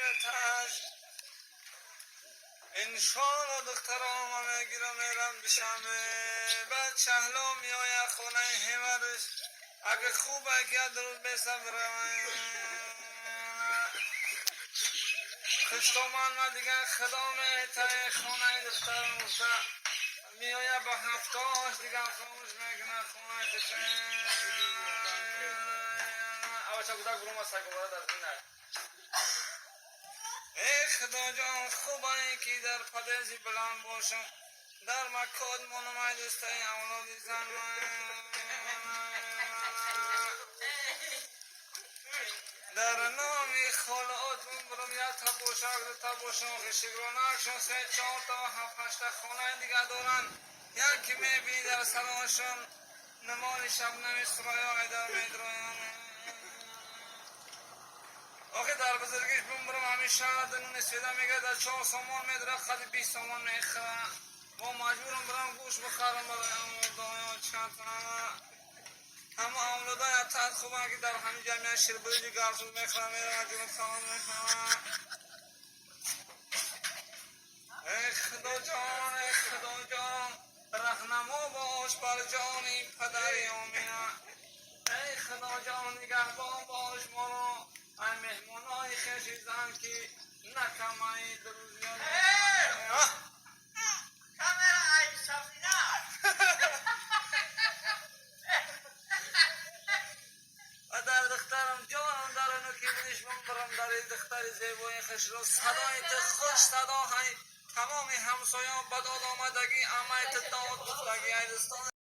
меташ. Иншоалло, духтарома мегирам, мерам Душанбе. Баъд Шаҳло меояд хонаи ҳевараш. Агар хуб ки дуруд месабрам. Хуштоман ма дигар худо метае, хонаи духтарам гуфта меояд, ба ҳафтош дигар хомӯш мекунад хонаи хушен. Авача гудак бурума сайговара дар зинай. Эй Худоҷон, хубае ки дар падези баланд бошам. Дар макод монамай дӯстаи авлоди зан. Дар номи холаотон бурам, як та бошак, дута бошам, хишигронакшон се, чорта, ҳафт, ҳашта хонаи дигар доранд. Яке мебини дар сарошон намоли шабнами сураё айдар медроянд. Охи, дар бузургиш бумбурам, ҳамин шаҳр нуни сведа мега дар 4 сомон медора, қади 20 сомон мехӯра. Мо маҷбурам бирам гӯшт бихарам барои авлодоё чандта. Ҳама авлодоя тад хубанд, ки дар ҳамин ҷамъият ширбиринҷи гарсуз мехӯрам, меравам ҷунуб салом мехӯрам. Эй Худоҷон, эй Худоҷон, раҳнамо бош бар ҷони падари Омина. Эй Худоҷон, нигаҳбон бош моро. Ай меҳмонои хеши зан, ки накамаи друзья. Камера ай Сафина. Ва дар духтарам ҷонам дар нуки будиш бумбурам, дар духтари зебои хушрӯ, садои ту хуш садо ҳай, тамоми ҳамсоён ба дод омадагӣ, амай ту дод гуфтагӣ, ай дӯстон.